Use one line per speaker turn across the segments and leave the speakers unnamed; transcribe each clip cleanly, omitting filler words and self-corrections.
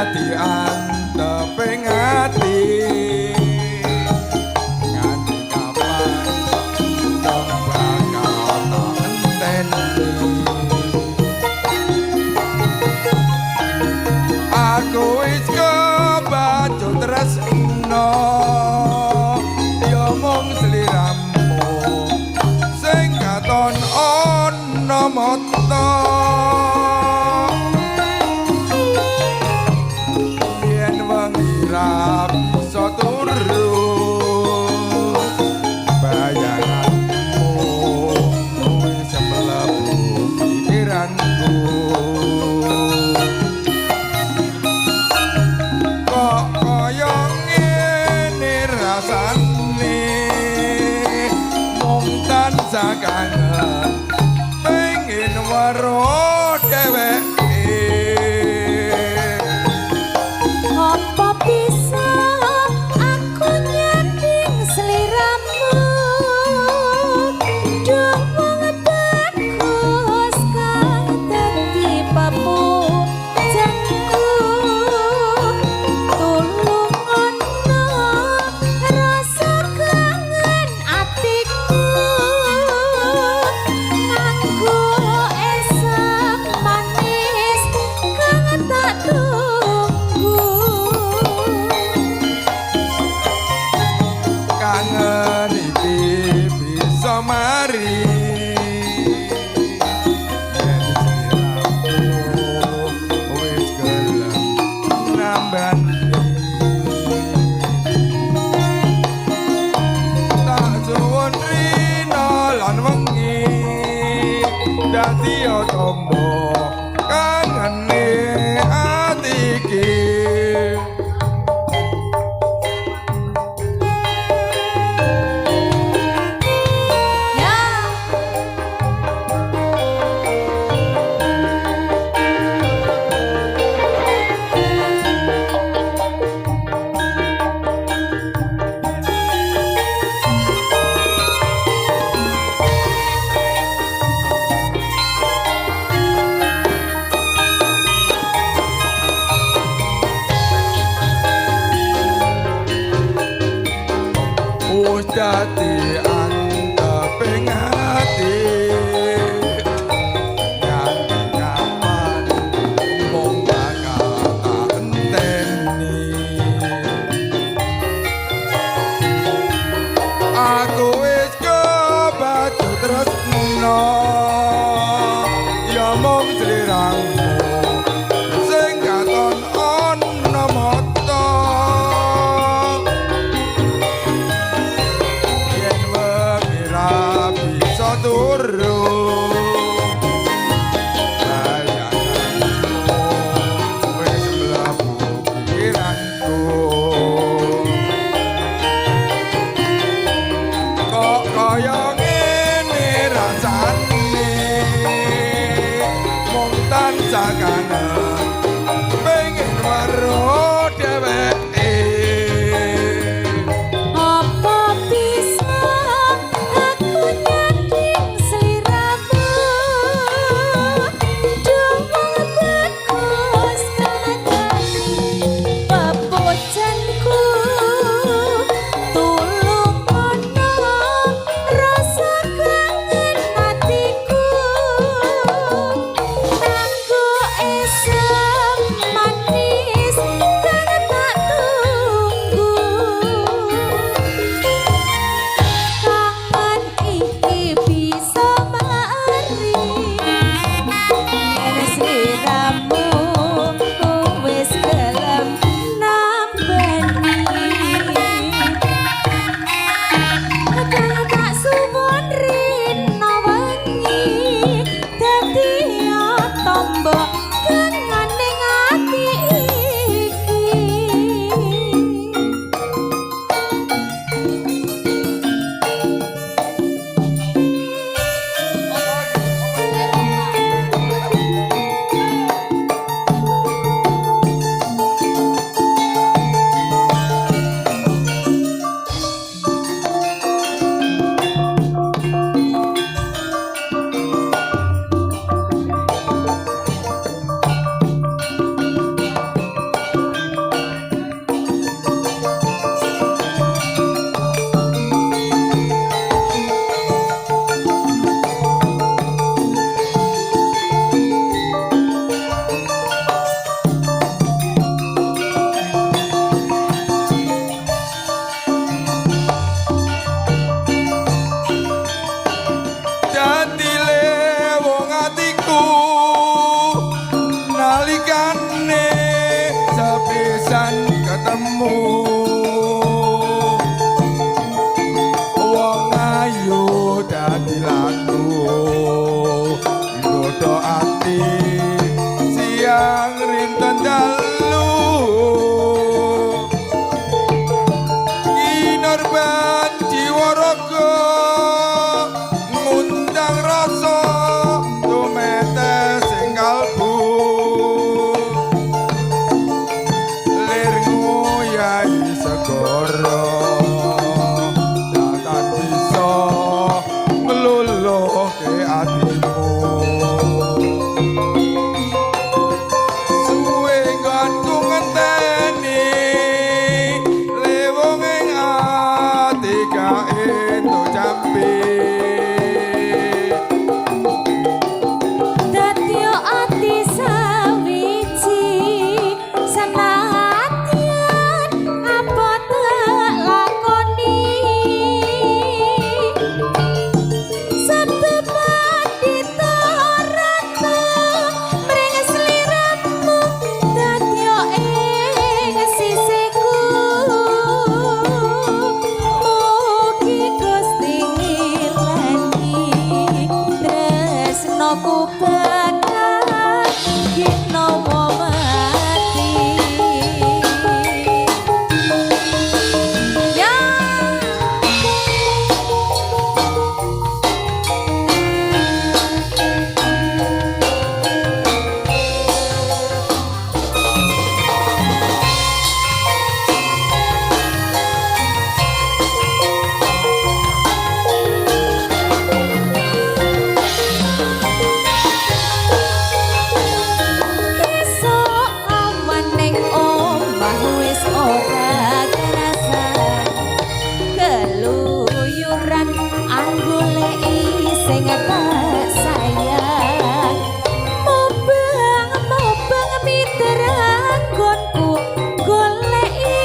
Dadi anteping ati, nganti kapan mung bakal tak enteni. Aku wis kebacut tresno, ya mung sliramu sing katon ana mata. Yen wengi ra bisa turu, bayanganmu wis mlebu pikiranku. Kok kaya ngene rasane, mung tansah kangen pengen weruh dheweke.
Apa bisa aku nyanding sliramu? Duh wong bagus kang dadi papujanku. Tulung ana rasa kangen atiku, nganggo esem manis kang tak tunggu.
Kangen iki bisa mari yen sliramu wis gelem nambani. Tak suwun rina lan wengi, dadi tombo kangene ati iki.
Ya.
Wis dadi anteping ati, nganti kapan mung bakal tak enteni. Aku wis kebacut tresno, ya mung sliramu sing katon ana mata. Yen wengi ra bisa turu, bayanganmu wis mlebu pikiranku. Kok kaya ngene rasane, mung tansah kangen pengen weruh dheweke.
Apa bisa aku nyanding sliramu? Duh wong bagus kang dadi papujanku. Tulung ana rasa kangen atiku, nganggo esem manis kang tak tunggu. Kangen iki bisa mari yen sliramu wis gelem nambani. Kang tak suwun rina wengi, dadi tombo kangen. utawa mati. Ya. Esuk awan ning omah wis ora kerasan, keluyuran anggoleki sing tak sayang. Mubeng-mubeng mitra nggonku goleki,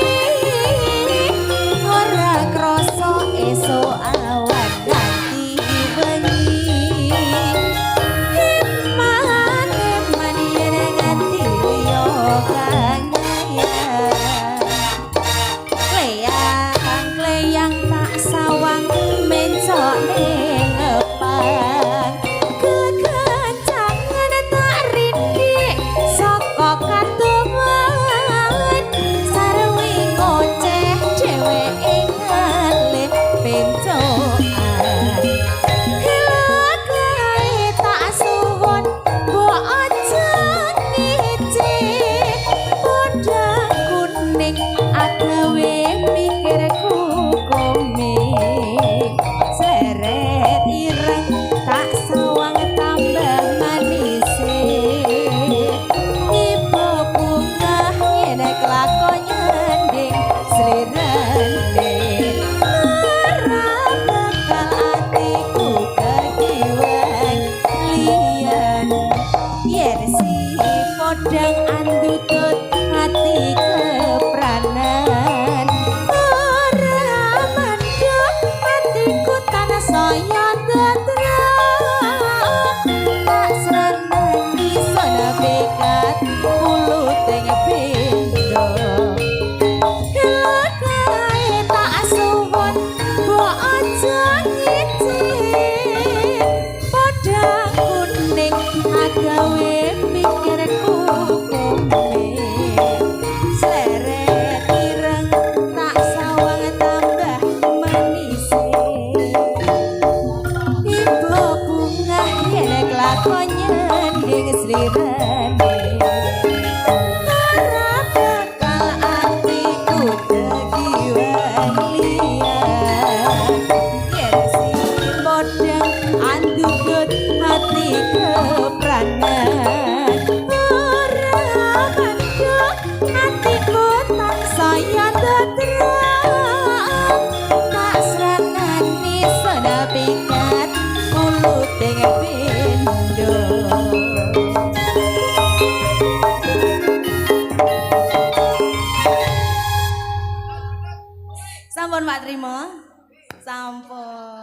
ora krasa esuk awan nganti wengi. Eman eman yen nganti liya kang nyayang. Kleyang kleyang tak sawang mencok ning ngepang, kekencangan tak rindik saka katuman. Sarwi ngoceh dheweke ngalih pencokan. Hilakae tak suwun mbok aja ngece, podang kuning agawe pikirku komik. Seret ireng tak sawang tambah manise, ibu bunga yen kelakon nyanding slirane. Ora bakal atiku kegiwan liyan, yen si podang andutut ati kepranan. Ora mandhuk atiku tansaya tetrap, tak sranani sono pikat puluting pindho. Kelakae tak suwun mbok aja ngece, podang kuning agawe pikirku komik. Sleret ireng tak sawang tambah manise, ibu bunga yen kelakon nyanding slirane. Ora bakal atiku kegiwan liyan, yen si podang andudut ati kepranan. Ora mandhuk atiku tansaya tetrap, tak sranani sono pikat puluting pindho. Sampun Pak Trimo? Sampun.